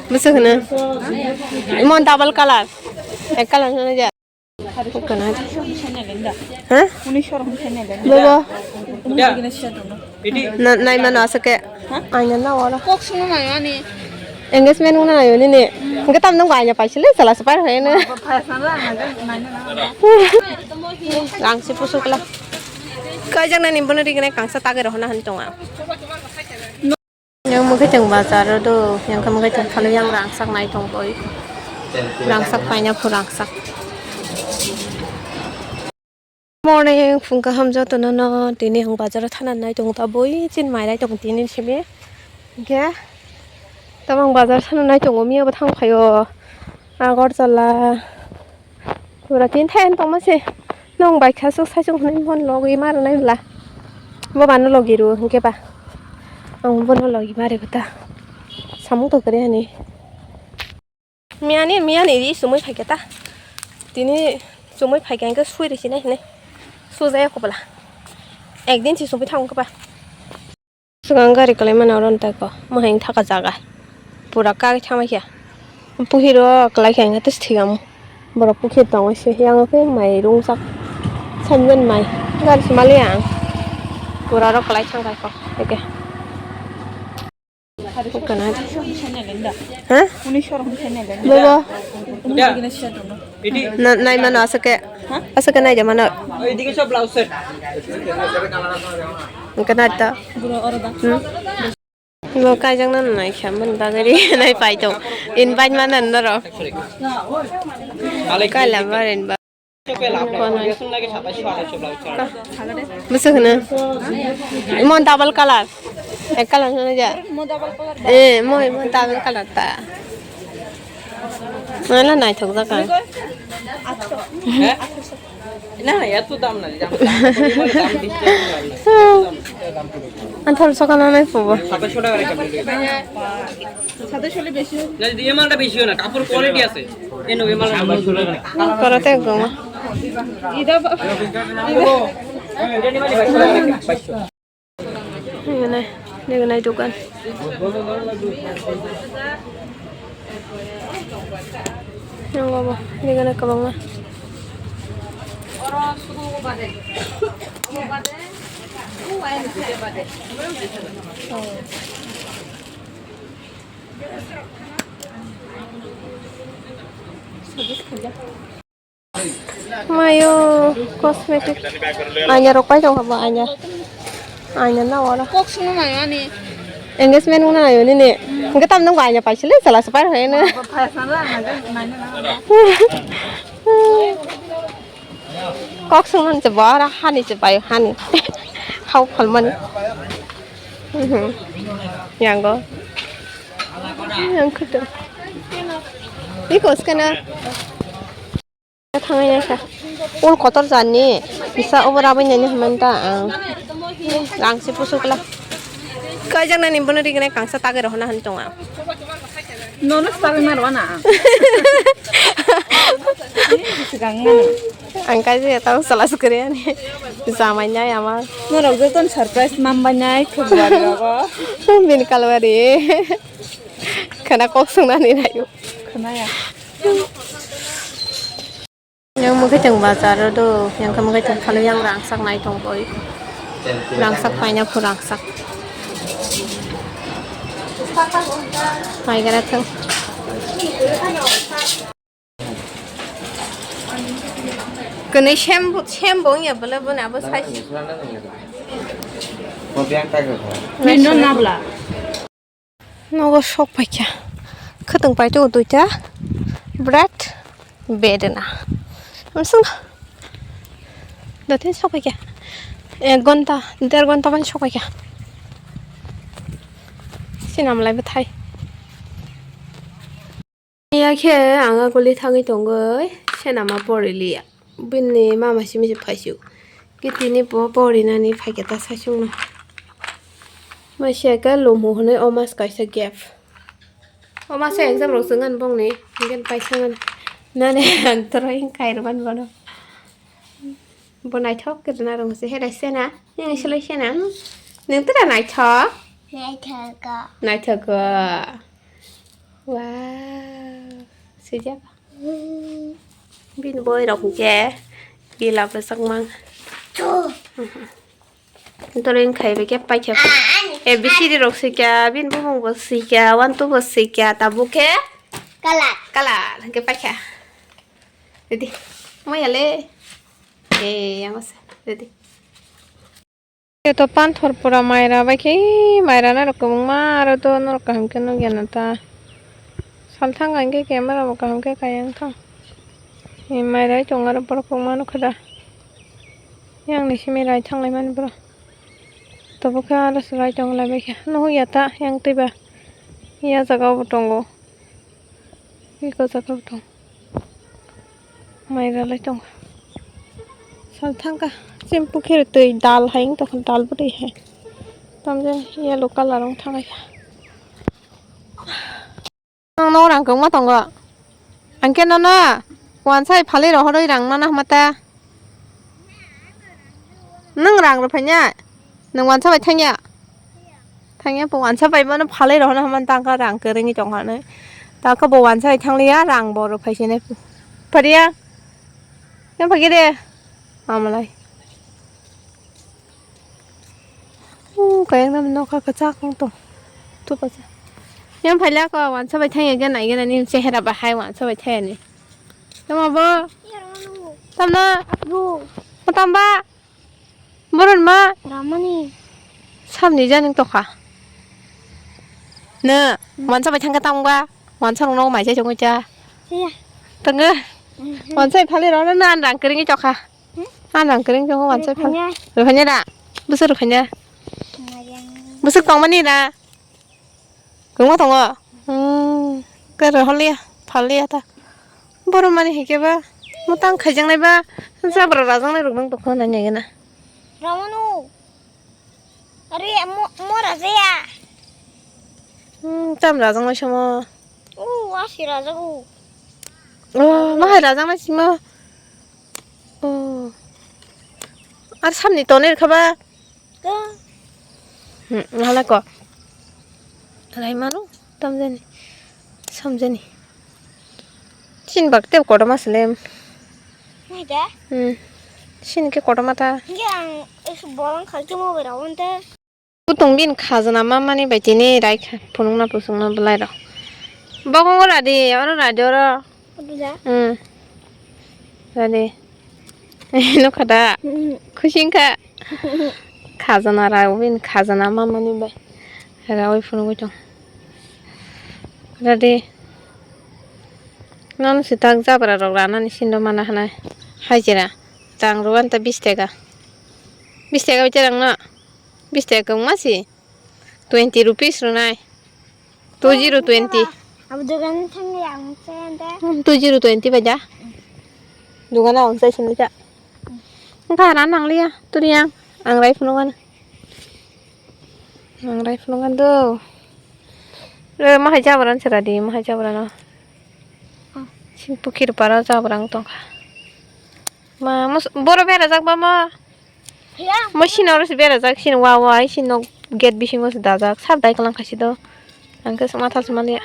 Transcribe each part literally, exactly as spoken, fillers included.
Bwswk hwno? Imo double colour. Ek colour hwnwi ja. Hukana. Ha? Bobo. Na, nai mano asake. Aina na wala. Engagement wngna nayo nini. Hwnkhe tamno aina paisile chala se pai rwkha eno. Rang se pusukla. Kaijak nani bono rignai kangsa tagwi rw hwnna hwn tongo. Yang mwkhwtwng bazar o do, yang khe mwkhwtwng phano yang rangchak nai tong boi. Rangchak paina phu rangchak. Morning, phung kaham jotono no, tini ang bazar o thana nai tongo ta boi, chin mai nai tongo tini simi. Hwnkhe, tamo ang bazar thana nai tongo, miya bo thang phaio. Agartala. Pura tin thayan tongma se. Nong bai kha sok sai sok hwnwi mon logi ma rwnai bla. Bo bano logi ru hwnkhe ba. Ang bono logi ma rw ta. Samung to kare ani. Miyani, miyani ri sumui phaikhe ta. Tini sumui phaikhe hwnkhe sui risi nai hwnwi. Sujaya kopla. Ekdin si sumui thang khe ba. Swkang gari kwlai mano oro ntai ko, mohai thaka jaga pura kagwi thangma khe. Puhi rok kwlai khe ang tei thigamo. Borok puhi tongo se yang khe mai rungchak. Sanjen mai gari se mali ang. Pura rok kwlai thang kai ko eke. Kana. Ha? Bobo. Na, nai mano asake. Asake nai de mano. Hwnkhe nai ta. Hmm. Bo kaijak nang nai kha, boni bagwi ri nai pai tong. Invite mana norok. Kaila barin ba. Bwswk hwno? Imo double colour. Ek colour hwnwi ja. Eh, mo, mo double colour ta. Mala naithok jak ang. না, এত দাম না, দাম, দাম, দাম বেশি, দাম, দাম, দাম। Ang thol sokana nai pubo. সাতাশশো টাকা রেখে দিন। সাতাশশো হলে বেশি হবে। না, দিদি, এই মালটা বেশি হয় না, কাপড় কোয়ালিটি আছে। এই নেবে, এই মালটা সাতাশশো টাকা। Korate goma. এটা বা-, এটা নিবা নি বাইশশো টাকা রেখে, বাইশশো। Nini, nini nai dukan. Yang apa? Nini nai kabang mah. Mayo cosmetic. Aina rok pai tong habo aina. Aina na wala. Kok sung mai ani. Engagement wngna ayo nini. Hwnkhe tamno aina paisile chala se pai rwkha eno. Kok sung man se bora hani se pai hani. Hau phalmani. Mhm. Yango. Yang kudu. Iko skena. Thangai nai kha. Ul kotor jani. Bisa obo rabai nani hwnmani ta ang. Rang se pusukla. Kaijak nani bono rignai kangsa tagwi rw hwnna hwn tongo ang. Nono swtagwi ma rw na ang. Swkang mano. Ang kaisa ya tamo sala swkari ani. Jamai nai ama. Norok jotono surprise mambai nai February rogo. Bini kalwari. Khana kok swngnani nayo. Khana ya. Yang mwkhwtwng bazar o do, yang khe mwkhwtwng phano yang rangchak nai tong boi. Rangchak paina phu rangchak. Mai gara thang. Kwnwi sem bo, sem bo wngya bwle boni abo sai. Nino nabla. Nogo sok paikha. Khwtwng pai tongo duita. Bread. Bedena. Amsung. Datin sok paikha. Ek gonta, der gonta ban sok paikha. Sinam lai bwthai. Ya khe ang a guli thangwi tongwi senama poriliya. Bini mama simi se phaisu. Kitini po porinani phaikhe ta saichungno. Maisya khe lumu hwnwi o mas kaisa gap. O mas exam rok chwngani bongni hwnkhe paisangani. Nani ang toro wng khairokmani bono. Bo naithok khe rwna rwngse helai sena. Nini silai sena. Nwng tora naithok. Naithogo. Naithogo. Wow. Sijak. Hmm. Bini boi rok hwnkhe gila bwsakmang. Tho. Drawing khai bai khe paikha. Ah, ani A B C D rok swikha, bini bumung bo swikha, one two bo swikha, tabuk khe Color. Color hwnkhe paikha. Ready. Maya le. Eh, yang masa. Ready. Eto panthor pura maira bai khe, maira na rok kwbangma aro to norok kaham khe nukya na ta. Salthang hwnkhe camera bo kaham khe kaya wngthang. Eh, maira tongo aro borok kwbangma nukha da. Yang ni simi rai thang lai mani bro. Tabuk khe aro se rai tong lai bai khe. Nuhuk ya ta yang twi ba. Ya jaga o bo tongo. Eko jaga o tong. Mai ralai tong. Sal thangkha. Chini pukhiri twi dal hai wng tongkha, dal bwtwi hai. Tamjani yellow colour wng thangkha. Nwng nogo rang kwbangma tongo. Ang khe nono wansa bai phalwi rohorwi rang mana hwnma ta. Nwng rang rw phaiya? Nwng wansa bai thangya? Thangya po wansa bai mano phalwi rohorna hwnmani tangkha rang kwrwngwi tongkha nai. Takhe bo wansa bai thangliya rang bo rw phai sinai. Phariya. Yang phagi de. Amalai. Uh, kayang nam nokha kwchak wng tong. Tupa cha. Yang phaila ko wansa bai thangya gana gana ni chehera bahai wansa bai thangya ni. Tamo bo? Tamna? Mo tamba? Boron ma? Ramani. Samni janing tokha. Ne, wansa bai thangka tangba. Wansa rong no mai chai chongwi cha. Iya. Tanga. Wansa phali rong na an rang kering chokha. Hmm? An rang kering chokha wansa phali. Rukhanya. Rukhanya da. Busu rukhanya. Mayang. Busu tongmani da. Kwbangma tongo. Hmm, kwrwi holiya, phalliya ta. Borok mani hinkhe ba mwtang khaijaknai ba, jabra rajaknai rok nang tongkha nai nai gana. Ramanu. Are, mo-, mo rajaya. Hmm, tam rajaknai samo. O, wasi rajago. O, ma hai rajaknai simo. O. Ar samni tonwi rwkha ba? Ko. Hmm, hala ko. Rai mano, tamjani. Samjani. Chin bak tep kotorma sele. Nai da? Hmm. Chin ke kotorma ta. Nge ang es bolong khalke mo bera wonte. Kutung bin khajana mamani bai tini rai kha, phunukna pusukna bwlai rok. Bokongo radi, oro radi oro. Abuja? Hmm. Radi. Nukha da? Hmm. Khusi wngkha. Khajana rao bini khajana mamani bai. Rawi phunugwi tong. Radi. Nono se tak jabra rok ranani sindo mana hwnai. Hajira. Tang rwani ta bis taka. Bis taka bai cherang no. Bis taka kwbangma si. Twenty rupees rwnai. Two zero twenty. Abo dogan thangwi ang se anda. Hmm, two zero twenty bai da. Dogano ang se sini ta. Wngkha rana nangliya, turiya. Ang rai phunukgano. Ang rai phunukgano do. Re, ma hai jabra se radi, ma hai jabra no. Oh. Sini pukhiri para jabra wng tongkha. Ma, mos-, boro berajak ba ma? Mo sini oro se berajak, sini wa wa, sini nok gate bisingo se dajak, sar dai kalang khaisi do. Ang khe matha se maliya.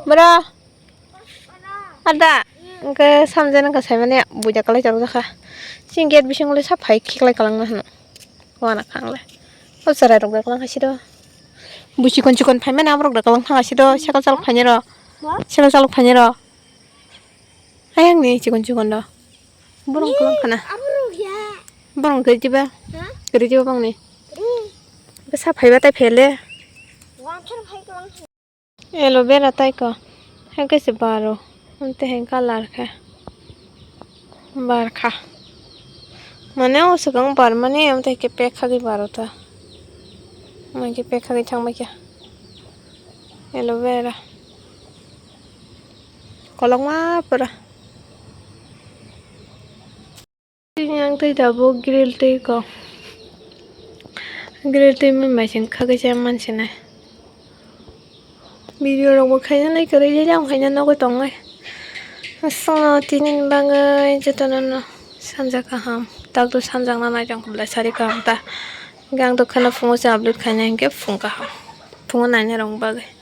Bro. Ada. Ang khe samjani wngkha saimani buja kalai charo jakha. Sini gate bisingo le sa phai khiklai kalang na hwno. Wana khangle. O cherai rok dai kalang khaisi do. Bu chikon chikon phaimani aborok dai kalang thang khaisi do. Cycle chalok phainai ro. Cycle chalok phainai ro. Ayang ni chikon chikon do. Borok kwlwng khana. Aborok ya. Borok kwrwi jiba. Ha? Kwrwi jiba bangni. Kwrwi. Bwsa phaiba tai phele. Wansar phai kwlwng khana. Aloe vera tai ko. Hengke se baro. Amte hengka lar khe. Bar kha. Mane o swkang bar mani amte ke pek khagwi baro ta. Mane ke pek khagwi thang bai kha. Aloe vera. Kolokma pura. Tini ang tei tabuk grill tei ko. Grill tei mui maising khagwi se mansinai. Video rok bo khaina nai kwrwi jang khaina nogwi tongnai. Aswkno tini bagwi jotono no sanja kaham. Takto sanjakna nai tong khe belai sari kaham ta. Hwnkhe ang to kheno phungo se upload khaina hinkhe phung kaham. Phungo nainai rok bagwi.